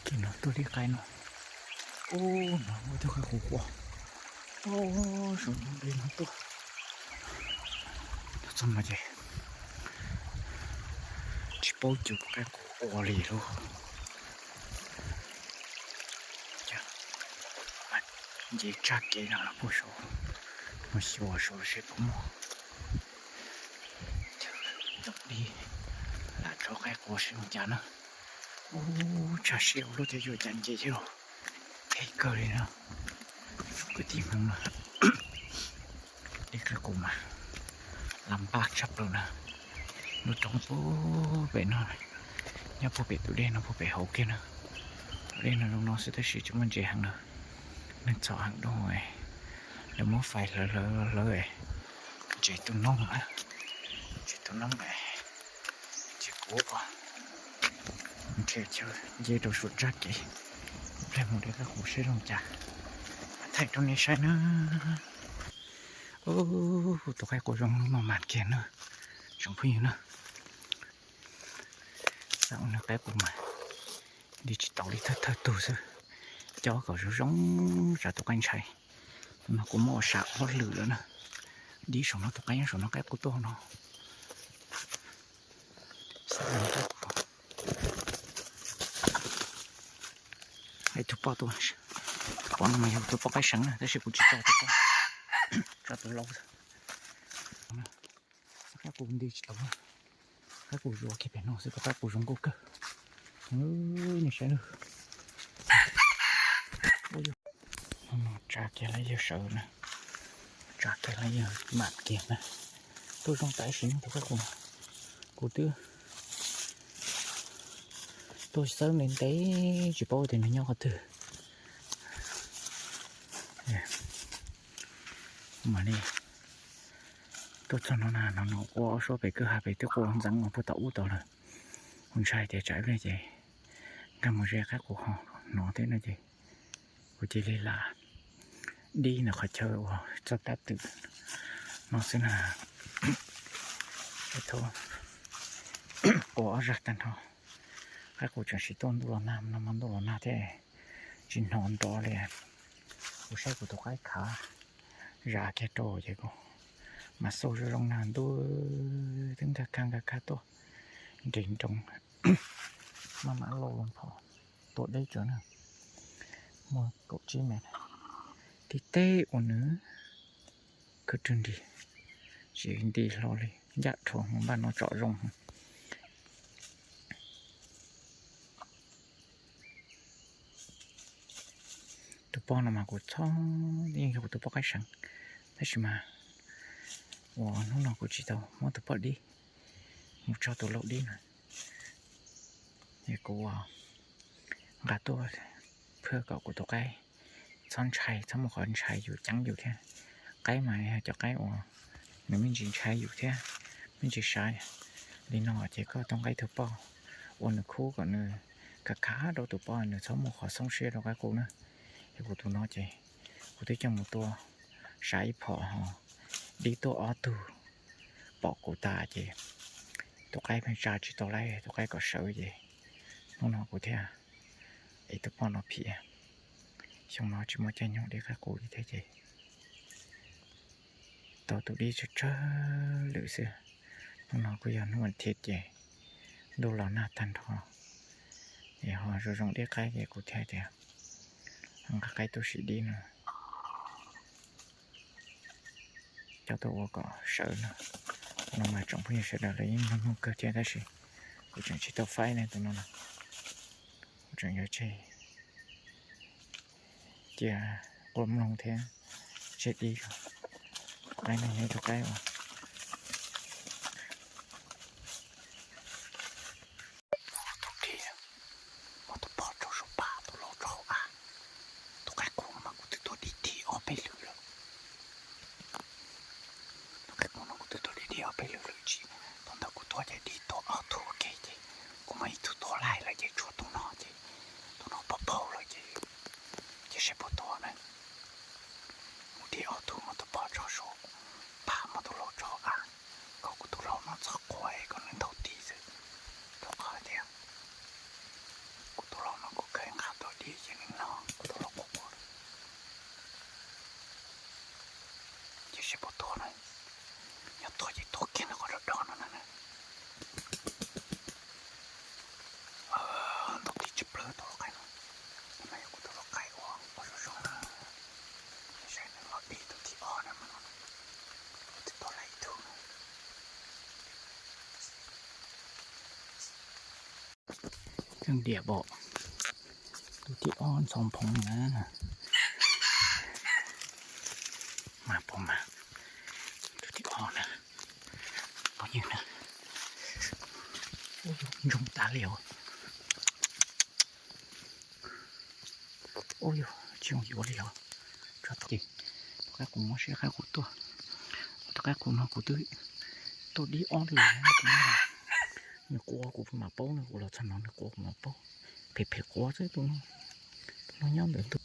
Tus no tuaj li qaib no. Ub, no muaj tus qaib qus quaj. Ub, saum ntoo dej no tuaj. Txog no ces tsis paub cuag tus qaib qus ua li lauj. Nce tsaj kev no los puag saud, mus xyuas saud seb puas muaj. Cov dib lam tso qaib qus seb zoo cas na. Ub, tshaj siab ua luaj thiab yuav cas nce thiab lauj. Phem kawg li no. Kwv tij Hmoob na, dib qaib qus mas lam npaj tshaj plaws na. Lub roob puag pem no, nyob puag pem tus dej no puag pem hauv kiag na. Tus dej no zoo no xwb tab sis tsis muaj ntses heev na. Neeg txhom heev dua, lawv muab fais hlawv hlawv hlawv, ntses tu noob na, ntses tu noob na. Ces kuv nrhiav chaw nce rau saum tsaj kev, ib pliag mus de qaib qus seb zoo cas, thaij rau nej saib na. Ub, tus qaib qus zoo maj mam kiag na, tsoom phooj ywg na. Xav ua nws qaib qus mas dib tsis tau li, thawj thawj tug xwb, cob kom zoo zoo, tsam tus qaib ntshai. No kuv muab ua sam ob lwm lawm na. Dib saum no, tus qaib nyob saum no, qaib qus tuaj no. Ib tug poj tuaj, poj no mas yog tus poj qaib seev na tab sis kuv tsis tso tus poj, tso tus laus. Qaib qus nti tsis tau, qaib qus zuav kiag pem no xwb, tus qaib qus zoo nkauj kawg. Nej saib na. Tsa kiag lawm yawg sawv na, tsa kiag lawm yawg mam kiag na. Tuaj zoo tam sim no tus qaib qus, kuv twb tuaj xawb ntev ntev tsis paub tias nws nyob qhov twg. Mam li tuaj txog no na, no no quaj ob suab pem kwj ha pem twb quaj ntxeev puag tom ub tod lawm. Kuv ntshai tias tsam ib pliag ces nkag mus ze qaib qus ho hnov thiab no ces kuv cia li lam dib ntawm qhov chaw uas txog tab twm no xwb na. Quaj ob zaj tag nrho. Qaib qus tseem siv tuaj ntuj los nag no mas ntuj los nag thiab tsis hnov nrov li. Kuv saib kuv tus qaib khav zam kiag rau ces kuv mas xauj zoo zoo na, ntuj twb nkag kha nkag kha tuaj nres nroos. Maj mam lauj loo phom tua deb tsawv na, muaj kaum tsib mev. Tib teb ua nws khwb rwg nrig, tsis nti hlo li, ncaj rhuav npaj no tsom zoo. Tus poj no mas kuv txhob, yeej yog kuv tus poj qaib seev, tab sis mas uas hnub no kuv tsis tau muab tus poj dib mus tso tus laus dib na. Es kuv nqa tuaj phwj kom kuv tus qaib txhob ntshai, txhob muaj qhov ntshai yus ceeb yus thiab. Qaib mas yog cov qaib uas nws me ntsis ntshai yus thiab me ntsis sav li no ces koj tus qaib tus poj ua nws khub kom nws khav khav rau tus poj, nws txhob muaj qhov xoob siab rau qaib qus na. Es kuv tus no ces kuv twb coj mus tua sav ib phom ho dib tuaj ob tug pom kuv tas ces tus qaib pheej tsa tsis tau lawm, tus qaib kom sawv ces hnub no kuv thiaj, es tus poj no phim, xyoo no tsis muaj caij nyoog dib qaib qus li thiab ces tau tus dib tsawg tsawg lwm xwb. Hnub no kuj yog hnub vas thiv ces ntuj los nag tag nrho, es ho zoo zoo dib qaib ces kuv thiaj tias nqa qaib tuaj sim dib no coj tuaj ua kom sawv no. No mas tsoom phooj ywg sawv daws lawv yeej mloog mloog kawg thiab tab sis kuv tseem tsis tau faib ne tus no na. Kuv tseem yuav tseg cia quaj mloog thiab tseg dib. Qaib no yog ib tug qaib uas tus dib, muab tus pog rau saum pam, tus laus rau hauv av. Tus qaib qus no mas kuv twb tua dib dib ob peb lwm lawm. Tus qaib qus no kuv twb tua dib dib ob peb lwm lawm tsis, thaum ntawd kuv tua ces dib tuag ob tug ua ke ces kuv muab ib tug tua laig lawm ces tshuav tus no ces tus no pog paug lawm ces, ces seb puas tuag na. Mus dib ob tug, muab tus pog tso saum pam, muab tus laus Keej diam pom. Tus thib ob ntxhov phoov na. Mas pom mas, tus thib ob na, poj ywg na. Ntsoog tas li os. Ub yog tsis zoo yuav li os. Tso ces, tom qab kuv mob siab qab kuv tuaj, tom qab kuv no kuv twb tuaj dib ob li. Nws quaj kuv mam paub, nws quaj los txog no nws quaj kuv mam paub. Phem phem quaj xwb tus no, tus no nyob ntawm ntug.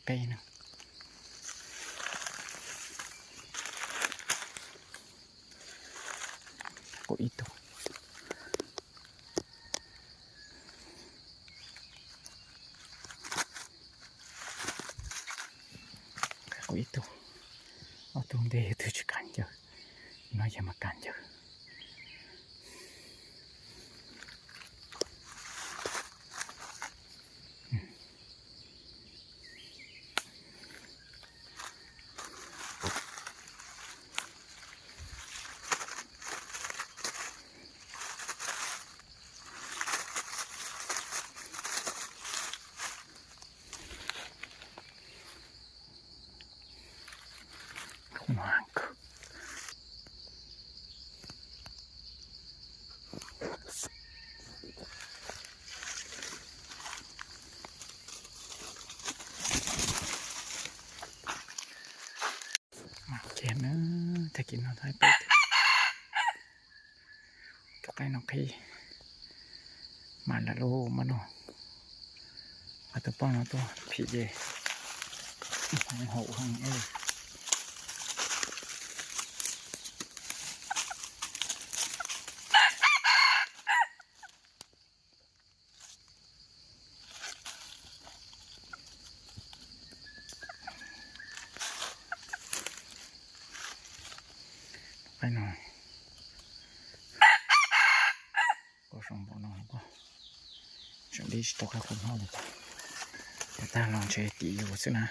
Peb no. Kuv ib tug. Kuv ib tug. Ob tug ntej yog tug tsis kam ncaws, no yog mas kam ncaws. Mas kiag na, tag kis no thaij peb tus qaib no qhib, mas lam lub maj no, qhov tus poj no tuaj phim ces haum heev. Qaib no, koj zoo npaum no, tseem dib tsis tau qab qus noj li cas. Ces tag los ntshe tim yus xwb na.